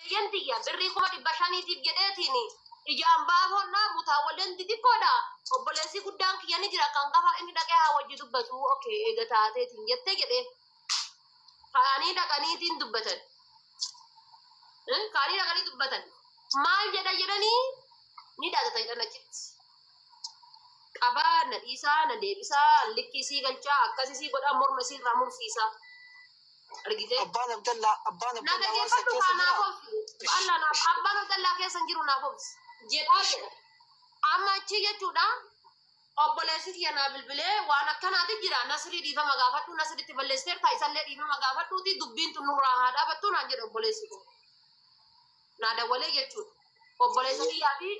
Obboleeyyan tiyya birrii 500,000tiif jedheetiin ijaan baafoon dhaabu taawwalleen xixiqqoodha. Obboleessi guddaan kiyya ni jira kan gafa inni dhaqee haa wajji dubbatu okay eega taateetiin jettee jedhee. Ka'anii dhaqaniitiin dubbatan. Ka'anii dhaqanii dubbatan. Maal jedha jedhanii ni dhaadata jedhan achitti. Qabaa na dhiisaa na deebisaa likkii sii galchaa akkasii sii godhaa morma sii irraa mursiisaa. Argitee? Abbaan Abdallaa abbaan Na Abdallaa waan san dhageeffadhu keessa kaa naaf jiraa? obsi. Allah naaf abbaan Abdallaa keessa hin jiru naaf obsi. Jedhaa jedha. Amma achi jechuudha obboleessi kiyya naa bilbilee waan akkanaati jira Nasrii dhiifama gaafadhu Nasritti balleessiteerta isallee dhiifama gaafadhuuti dubbiin tun nurraa haa dhaabattu naan jedhe obboleessi koo. Naa dawwalee jechuudha. Obboleessa kiyyaa fi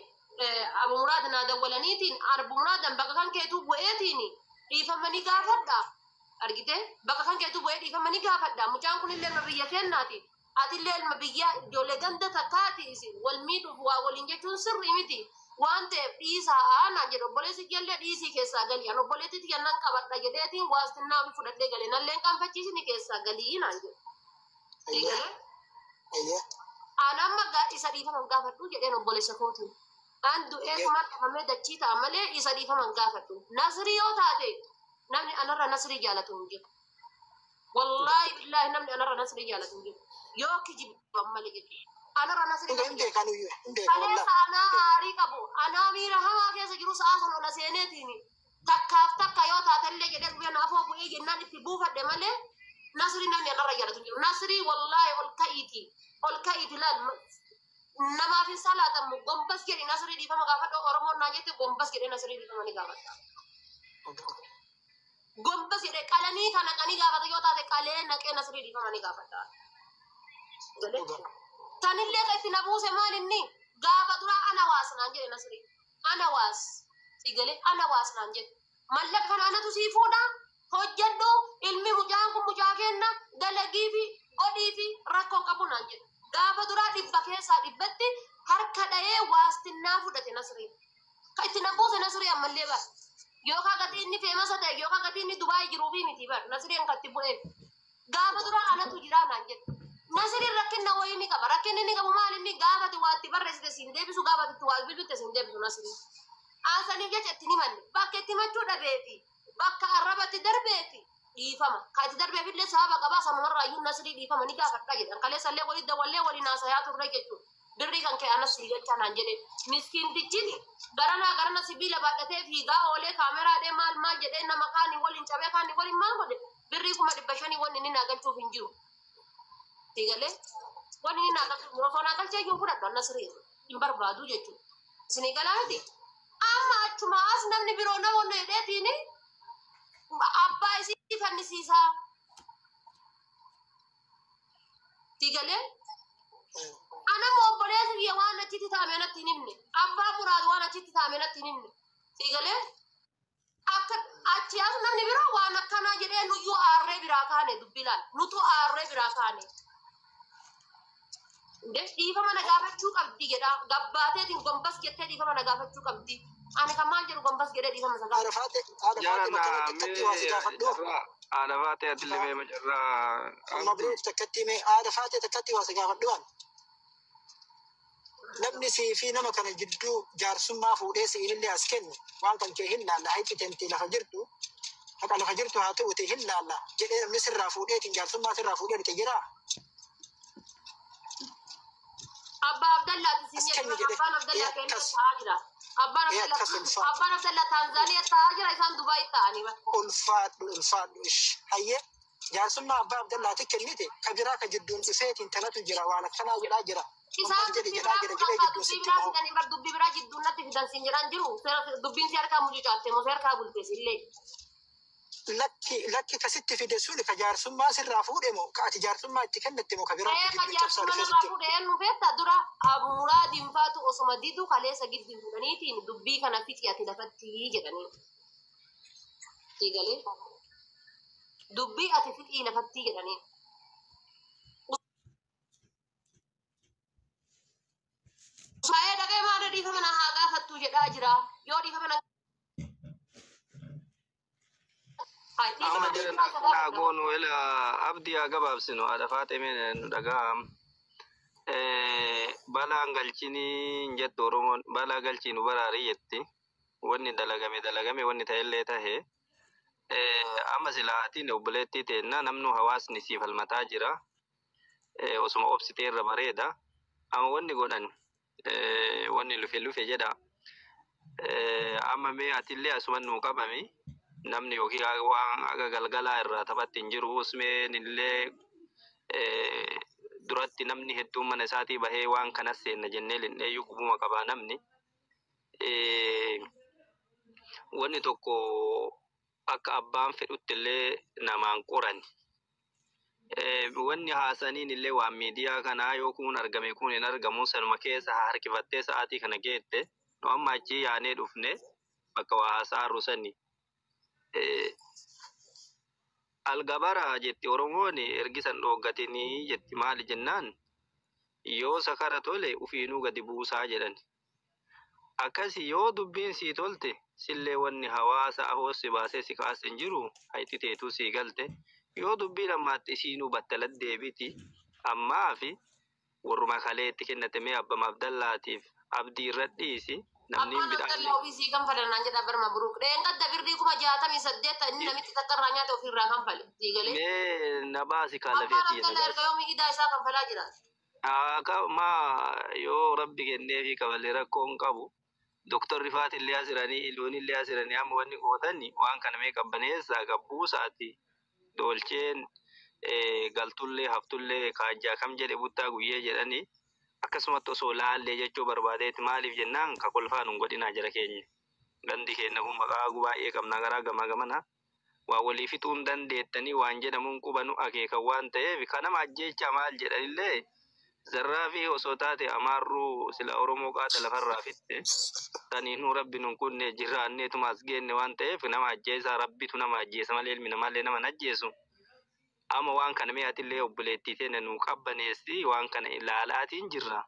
Abu Muraad naa dawwalaniitiin Abu Muraadan bakka kan keetuu bu'eetiin dhiifama ni gaafadha. Argitee? Bakka kan keetuu bu'ee dhiifama ni gaafadha. Mucaan kunillee ilma biyya keennaati. Atillee ilma biyyaa ijoollee ganda takkaati isin wal miidhuuf waa waliin jechuun sirrii miti. Waan ta'eef dhiisaa naan jedhe obboleessi kiyyallee dhiisii keessaa gali. An obboleettii tiyya nan qabadha jedheetiin waastinnaa ofii fudhadhee gale. Nallee hin qaanfachiisini keessaa galii naan jedhe. Sii Ayyee. galee? Ayyee. An amma isa dhiifama hin gaafadhu jedheen obboleessa kootiin. An du'ee Ayyee. tumaan dhabamee dachii ta'a malee isa dhiifama hin gaafadhu. Nasrii yoo taate namni anarra Nasrii jaalatu hin jiru. Wallaahi billaahi namni anarra Nasrii jaalatu hin jiru. Yoo kijiban malee jechuudha. Anarra Nasrii Hin namni beekan iyyuu hin beeka Kaleessa wallaahi. anaa aarii qabu anaa miira hamaa keessa jiru sa'aa san ola seeneetiin takkaaf takka yoo taatellee jedhee guyyaa naafoo bu'ee jennaan itti buufadhe malee Nasrii namni anarra jaalatu hin jiru. Nasrii wallaahi ol ka'iiti ol ka'iiti laal namaaf hin salaatamu gombas jedhi Nasrii dhiifama gaafadhu Oromoon naa jette gombas jedhee Nasrii dhiifama ni gaafadha. Gombas jedhee qalanii kan naqanii gaafata yoo taate qalee naqee Nasrii dhiifama ni gaafadha. Galee. Tanillee kan itti na buuse maal inni gaafa duraa ana waas naan jedhe Nasrii. Ana waas. Si galee ana waas naan jedhe. Mallaqa kana anatu sii fuudha hojjedhu ilmi mucaan kun mucaa kenna dalagiifi godhiifi rakkoo qabu naan jedhe. Gaafa duraa dhibba keessaa dhibbatti harka dha'ee waastinnaa fudhate Nasriin. Kan itti na buuse Nasrii ammallee bara. Yookaan gatii inni feemasa ta'e yookaan gatii inni Dubaay jiruufi miti bara. Nasriin kan itti bu'eef. Gaafa duraa anatu jiraa naan jedhe. Nasriin rakkinna wayii ni qaba. Rakkinni inni qabu maal inni gaafa ati waa itti barreessite siin deebisu gaafa ati itti waa bilbilte siin deebisu Nasriin. Aansaniif jecha itti himanne. Bakka itti himachuu dhabeefi bakka arraba itti darbeefi dhiifama. Kan itti darbeefillee sababa qabaa sanumarraa iyyuu Nasrii dhiifama ni gaafadha jedhan. Kaleessallee walitti dawwallee waliin haasayaa turre jechuudha. Birrii kan kee anas sii galchaa naan jedhe. Miskiintichi garanaa garana sibiila baadhatee fiigaa oolee kaameraadhee maal maal jedhee nama kaanii waliin cabee kaanii waliin maal godhe birrii 500,000 wanni inni naa galchuuf hin jiru. Sii galee wanni inni naa galchuuf osoo naa galchee iyyuu fudhadhu annas hin barbaadu jechuudha. Isinii galaa miti. Amma achuma as namni biroo namoonni jedheetiin abbaa isii fannisiisaa. Sii galee anammoo obboleessi kiyya waan achitti taa'ame natti hin himne. Abbaa Muraad waan achitti taa'ame natti hin himne. Sii galee akka achi as namni biroo waan akkanaa jedhee nuyyuu aarree biraa kaane dubbii laal. Nutu aarree biraa kaane. Dhiifama na gaafachuu qabdi jedha. Gabbaateetiin gombas jettee dhiifama na gaafachuu qabdi. Ani kan maal jedhu gombas jedhee dhiifama isa gaafadha. Haadha faate haadha faate bakka takkatti waa si gaafadhu. Haadha faate atillee mee macarraa. Mabruuk takkatti mee haadha faate takkatti waa si gaafadhu waan. Namni sii fi nama kana jidduu jaarsummaa fuudhee siinillee as kennu waan kan kee hin laalla hayxi tentee lafa jirtu haqa lafa jirtu haa ta'uti hin laalla jedhee namni sirraa fuudheetiin jaarsummaa sirraa fuudhee dhufte jiraa. Abbaa Abdallaati As siin kenni jedhe jedhe. abbaan Abdallaa Ee Keeniyaa akkas. taa'aa jira. Abbaan Ee Abdallaa akkas ulfaadhu. abbaan Abdallaa Taanzaaniyaa taa'aa jira isaan Dubaay taa'anii bara. Ulfaadhu ulfaadhu ish hayyee jaarsummaa abbaa Abdallaati kennite ka biraa ka jidduun dhufeetiin tanatu jira waan akkanaa jedhaa jira. Isaan Gombas jedhi dubbii jedhaa biraa jira fuudhan jedhee kaa jidduun dubbii sitti biraa bahu. fidanii bar dubbii biraa jidduun natti fidan siin jedhaan jiru. Dubbiin si harkaa mucucaatte moo si harkaa bulte sillee. Lakki lakki kasitti fide suni ka jaarsummaa sirraa fuudhe moo ka ati jaarsummaa itti kennatte moo ka biraa Ee ka jidduun cabsaa jaarsummaa dhufee narraa sitti. fuudhe eenyu beektaa dura Abu Muraadiin faatu osoma didu kaleessa giddi fuudhaniitiin dubbii kana fixi ati lafatti jedhanii. Sii galee dubbii ati fixii lafatti jedhanii. Saayee dhaqee maal dhiifama na haa gaafattu jedhaa jira. Yoo dhiifama na haa dhiifama Amma na jedhan isa haa gaafadha. goonu ela abdii haa gabaabsinu haadha faate mee nu dhagaa. Balaan galchinii hin jettu Oromoon balaa galchiinu baraarii jetti. Wanni dalagame dalagame wanni ta'ellee tahe. Amma silaatiin obboleettii teenna namnu hawaasni siif falmataa jira. Osuma obsitee irra bareeda. Amma wanni godhan wanni lufe lufe jedha. Amma mee atillee asuma nuu qabami. Namni yookiin waan aga galgalaa irraa taphatti hin jiru. Usmeen illee duratti namni hedduun mana isaatii bahee waan kanas seenna jennee lindheeyyuu qubuma qabaa namni. Wanni tokko akka abbaan fedhutti illee namaan qoran. Wanni haasaniin illee waan miidiyaa kanaa yoo kun argame kun hin argamu sanuma keessa harkifattee sa'aatii kana geette nu amma achii yaanee dhufne bakka waa haasa'aa sani. Algabara jetti Oromoon ergisan dhooggatinii jetti maali jennaan yoo sakara tole ufiinuu gadi buusaa jedhan. Akkasi yoo dubbiin sii tolte sillee wanni hawaasa afoo si baasee si kaase hin jiru hayti teetuu sii galte yoo dubbiin ammaatti isiinuu battalat deebiti ammaa fi warruma kalee itti kennate mee abbama Abdallaatiif abdii irra dhiisi namni hin Abbaan bidhaan. Abdallaa ofii sii kanfala naan jedha barma Buruuk. Dheengadda birrii 68,000 inni namitti takka irraa nyaate ofirraa kanfale. Sii galee. Mee na baasi Abbaan kaalafeetii na Abdallaa baasi. erga yoomii idaa isaa kanfalaa jira. Akka maa yoo rabbi kenneefi kafalee rakkoo hin qabu. Doktorri Faatillee asiranii iluunillee asiranii amma wanni gootanni waan kana mee qabbaneessaa qabbuusaati. Dolcheen galtullee haftullee kaajjaa kam jedhe buttaa guyyee jedhanii akkasumatti osoo laallee jechuu barbaadeeti maaliif jennaan ka kolfaan hin godhinaa jara keenya. Gandi keenya kun maqaa baay'ee qabna garaa gamaa gamana. Waa walii fixuu hin dandeettanii waan jedhamuun qubanu akeekan waan ta'eef kanama ajjeechaa maal jedhanillee zarraa fi osoo taate amaarruu sila Oromoo qaata lafarraa fitte saniinuu rabbi nun kunne jirraanneetuma as geenne waan ta'eef nama ajjeesaa rabbitu nama ajjeesa malee ilmi namaallee nama hin ajjeesu. Amma waan kana mee atillee obboleettii teenya nuu qabbaneessi waan kana ilaalaatiin jirra.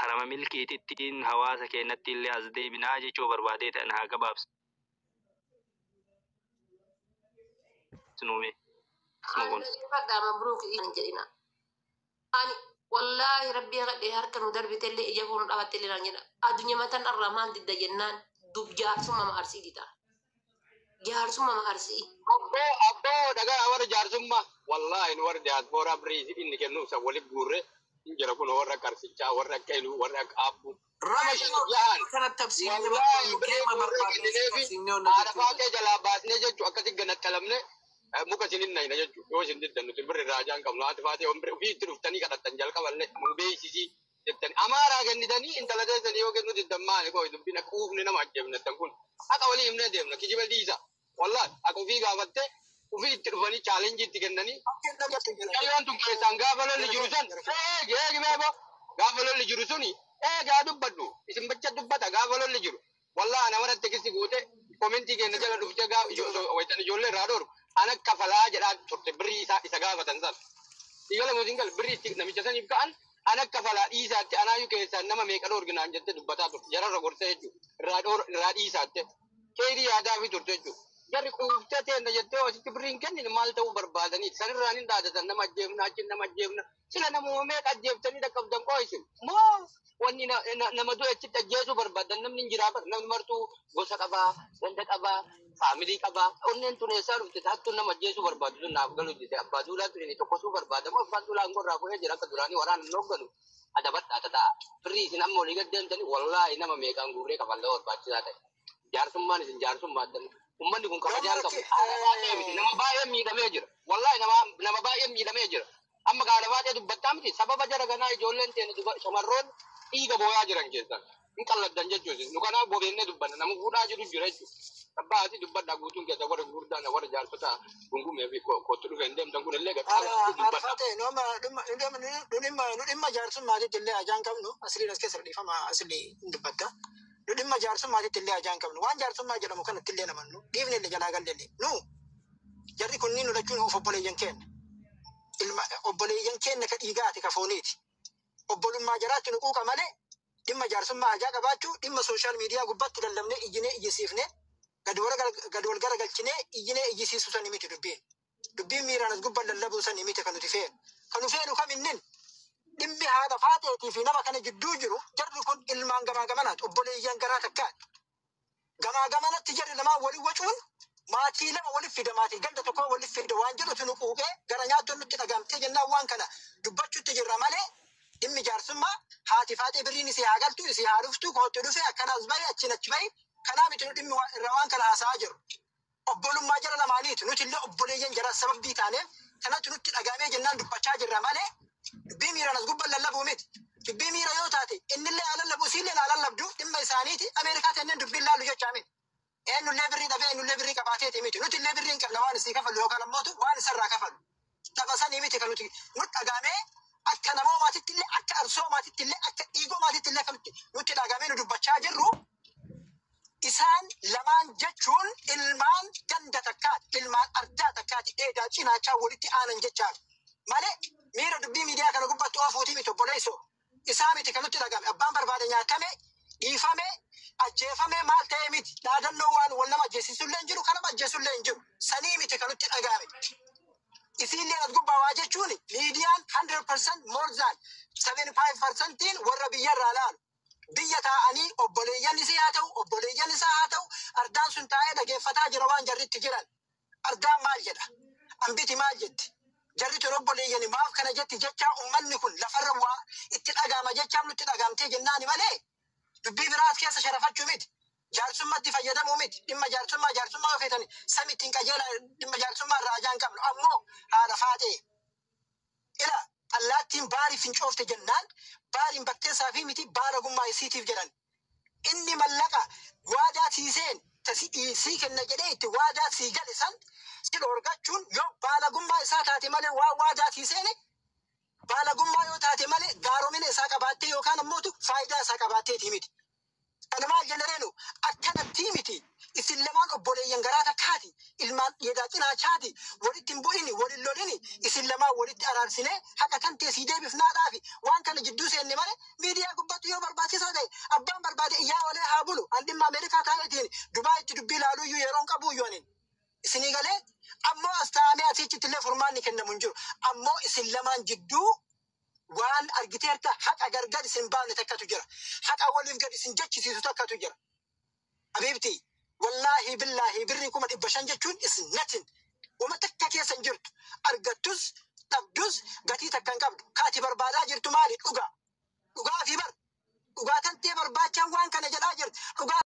Karama milkiitittiin hawaasa keenyatti illee as deebinaa jechuu barbaadee ta'an haa gabaabsinu mee. Ani dhaggeeffadhaa Mabruuk hin jedhina. Ani wallaahi rabbii kadhee harka nu darbitellee ija foon dhabattellee naan jedha. Addunyaa mataan irraa maal didda jennaan dub jaarsummaa ma arsii dida. Jaarsummaa ma arsii. Abboo abboo dhagaa warra jaarsummaa wallaahi nu warra diyaaspooraa birrii inni kennuuf isa walitti guurre hin jira kun warra karsichaa warra akka iluu warra akka aabbuu nama shan jahan Kana tabsiifne wallaahi barbaannu birrii keema guurree barbaanne kennineefi tabsiifne onna haadha jechuudha. faatee jalaa baasnee jechuu akkasi ganattalamne muka isin hin nayna jechuu yoo isin diddan nuti birri raajaa hin qabnu haati faatee birri ofii itti dhuftanii kadhattan jalqaballee nu beeksisii jettanii amaaraa kennitanii intala teessanii yoo kennu diddan maali koo dubbiin akka uufne nama ajjeefnettan kun haqa walii himnee deemna kijiba dhiisa wallaahi akka ofii gaafattee ofii itti dhufanii chaalenjii itti kennanii Mucayyoon tun keessaan gaafa lolli jiru sun eegi eegi beebo gaafa lolli jiru suni eegaa dubbadhu isin bacha dubbata gaafa lolli jiru wallaahi nama irratti kisi guute komentii keenya jala dhuftee gaafa waytan ijoollee irraa dhoorgu ana kafalaa jedhaa turte birrii isaa isa gaafatan san. Igala mootiin gal birrii itti namicha saniif ka'an ana kafalaa dhiisaatti anaayyuu keessaan nama meeqa dhoorginaan jettee dubbataa turte jararra gorsee jechuudha irraa dhoor irraa dhiisaatte keerii yaadaa fi turte jechuudha. Jarri quuftee teenna jettee asitti birrii hin kennine maal ta'uu barbaadanii sanirraan hin dhaadatan nama ajjeefna achi nama ajjeefna sila namuma meeqa ajjeeftanii dhaqqabdan qoo isin moo wanni nama du'e achitti ajjeesuu barbaadan namni hin jiraa bar namni martuu gosa qabaa ganda qabaa faamilii qabaa onneen tun eessaa dhufte hattuun nama ajjeesuu barbaadu sun naaf galu jette abbaa duulaa tun inni tokkosuu barbaada moo abbaan duulaa aangoo irraa bu'ee jira akka duraanii waraana hin hoogganu adabadhaa tataa birrii isin amma olii gad deemtanii wallaahi nama meeqaan guurree kafallee barbaachisaa ta'e jaarsummaan isin jaarsummaa addan ummanni kun kabajaa hin qabu haadha baay'ee miti nama baay'ee miidhamee jira wallaahi nama nama baay'ee miidhamee jira amma haadha baay'ee dubbattaa miti sababa jara kanaa ijoolleen teenya duba shamarroon dhiiga booyaa jiran keessan hin qalladdan jechuusi nu kanaaf bobeennee dubbanna nama fuudhaa jiru jira jechuudha abbaa ati dubbadhaa guutuun keessa warra gurguddaan warra jaarsota gungumee fi kottu dhufe hin deemtan kun illee gadhaala dubbadhaa. Arfate nu amma nu dhimma jaarsummaatitti illee ajaan qabnu asliin as keessa dhiifama asli hin dubbatta. Nu dhimma jaarsummaatitti illee ajaan qabnu waan jaarsummaa jedhamu kanatti illee namannu dhiifne illee jalaa galle illee nu jarri kunniin nu lachuun of obboleeyyan keenya. Ilma obboleeyyan keenya ka dhiigaati ka fooniiti. Obbolummaa jaraatti nu quuqa malee dhimma jaarsummaa ajaa qabaachuu dhimma sooshaal miidiyaa gubbaatti lallabnee iyyinee iyyisiifnee gad wal garagalchinee iyyinee iyyisiisuu sani miti dubbiin. Dubbiin miiraan as gubbaan lallabuu sani miti kan nuti feenu. Kan nu feenu kam innin Dhimmi haadha faateetii fi nama kana jidduu jiru, jarri kun ilmaan gamaa gamanaati, obboleeyyan garaa takkaati. Gamaa gamanatti jarri lamaan walii wacuun maatii lama waliif fida, maatii ganda tokko waliif fida waan jedhutu nu quuqee gara nyaattoon nutti dhagamtee jennaan waan kana dubbachuutti jirra malee, dhimmi jaarsummaa haati faatee birriin isii haa galtu, isii haa dhuftu, kootu dhufe, akkanaas bahe, achiin achi bahe, kanaa miti. Nu dhimmi irra waan kana haasa'aa jiru. Obbolummaa jara lamaaniiti. Nuti illee obboleeyyan jara sababii taaneef kanatti nutti dhagamee jennaan dubbachaa jirra malee dubbii miiraan as gubbaan lallabuu miti. Dubbii miira yoo taate, innillee haa lallabu, isiillee haa lallabdu, dhimma isaaniiti. Ameerikaa tenneen dubbiin laallu jechaa miti. Eenyullee birrii dhabee, eenyullee birrii qabaateeti miti. Nuti illee birrii hin qabne waan isii kafallu yookaan ammootu waan isarraa kafallu. Tapha sanii miti kan nuti nu dhagamee, akka namoomaatitti illee, akka arsoomaatitti illee, akka dhiigoomaatitti illee kan nutti dhagamee nu dubbachaa jirru. Isaan lamaan jechuun ilmaan ganda takkaati, ilmaan ardaa takkaati, dheedaa cinaachaa walitti aanan jechaaf malee miira dubbii miidiyaa kana gubbatti oofuutii miti, obboleessoo. Isaa miti kan nutti dhagame. Abbaan barbaade nyaatame, dhiifame, ajjeefame, maal ta'e miti. Dhaadannoo waan wal nama ajjeesisullee hin jiru, kan nama ajjeesullee hin jiru. Sanii miti kan nutti dhagame. Isiillee as gubbaa waa jechuun miidiyaan 100% more than 75%iin warra biyyarraa laalu. Biyya taa'anii obboleeyyan isii haa ta'u, obboleeyyan isaa haa ta'u, ardaan sun taa'ee dhageeffataa jira waan jarri itti jiran. Ardaan maal jedha? Ambiti maal jetti? Jarri tun obboleeyyani, maaf kana jetti jechaa uummanni kun lafarra waa itti dhagama jechaa nutti dhagamtee jennaani malee dubbii biraas keessa sharafachuu miti. Jaarsummaatti fayyadamuu miti. Dhimma jaarsummaa, jaarsummaa yoo feetani sami ittiin qajeela, dhimma jaarsummaa irraa ajaan qabnu. Ammoo haadha faatee ila allaattiin baarii fincoofte jennaan baariin bakteessaa fi miti, baala gummaa isiitiif jedhan. Inni mallaqa waadaa siiseen sii kenna jedhee itti waadaa sii gale san si dhorgachuun yoo baalagummaa isaa taate malee, waa waadaa siiseene baalagummaa yoo taate malee, gaaromina isaa qabaattee yookaan ammootu faayidaa isaa qabaatteetii miti. Kana maal jennereenu, akkanattii miti. Isin lamaan obboleeyyan garaa takkaati. Ilmaan dheedaa cinaachaati. Walitti hin bu'ini, walin lolini. Isin lamaan walitti araarsinee haqa kan ta'e sii deebifnaadhaafi. Waan kana jidduu seenne malee, miidiyaa gubbatti yoo barbaachisaa ta'e abbaan barbaade iyyaa olee haa bulu. An dhimma Ameerikaa taa'eetiin Dubaayitti dubbii ilaaluu iyyuu yeroon qabu iyyuu anin. Isinii galee, ammoo as taa'amee asiichitti illee furmaanni kennamu hin jiru. Ammoo isin lamaan jidduu waan argiteerta, haqa gargar isin baafne takkatu jira. Haqa waliif gad isin jechisiisu takkatu jira. Abiibti, wallaahi billaahi, birrii 500,000 jechuun is nothing. Wama takka keessa hin jirtu. Argattus dhabdus gatii takka hin qabdu. Kaati barbaadaa jirtu maali? Dhugaa. Dhugaa fi bar. Dhugaa tantee barbaachaa waan kana jedhaa jirti. Dhugaa.